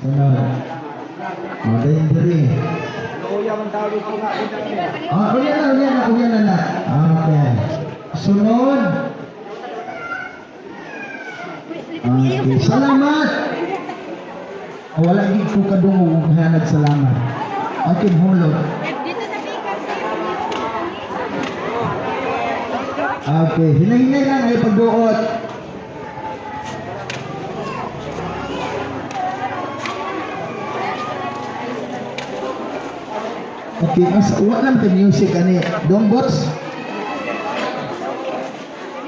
Sunod. Oh, dayon diri. Ah, unya na, unya na, unya na na. Okay. Sunod. Okay, salamat. Oh, wala gid ko kadungog nga nagsalamat. Okay, hulog. Dito sa pikas. Okay, hinay-hinay lang ay pagbuot. Okay, as wa lang kay music ani. Dong bots.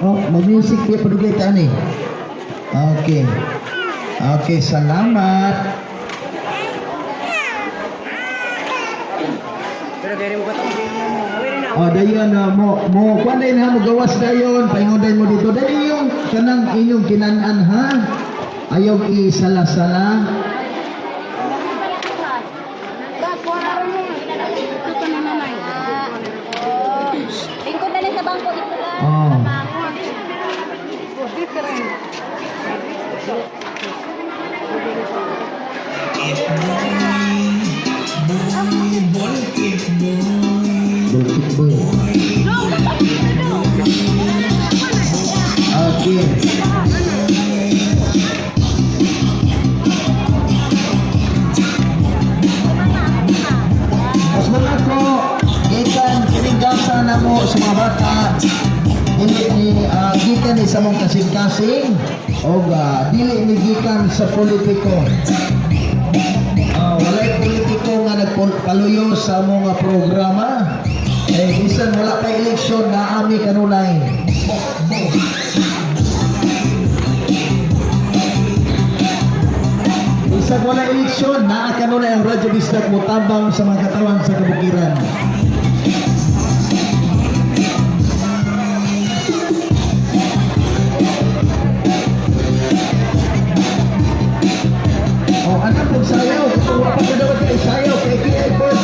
Oh, mag-music kaya padugay ta ani. Okay. Okay, salamat. Pero kaya mo katong. Oh, dayon na mo mo kuan dayon ha, mo gawas dayon, paingon dayon mo dito. Dayon yung kanang inyong kinan-an ha. Ayaw isala-sala. Lingkod na lang sa bangko ito lang. Oh. Bukit boy. Okay. Mas mga ko, gikan kining gasa na mo sa mga bata, dili ni gikan ni sa mong kasing-kasing o dili ni gikan sa politiko. Walay politiko nga nagpaluyo sa mga programa. Eh, bisan wala pa eleksyon na ami kanunay. Bisan wala eleksyon, naa kanunay ang Radyo Bisdak motabang sa mga katawan sa kabukiran. Oh, anak kong sayaw, kung wala pa ka daw kay sayaw, kay KI Bird.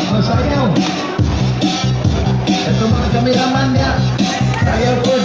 Oh, sayaw. Ito mga kameraman niya. Sayaw po.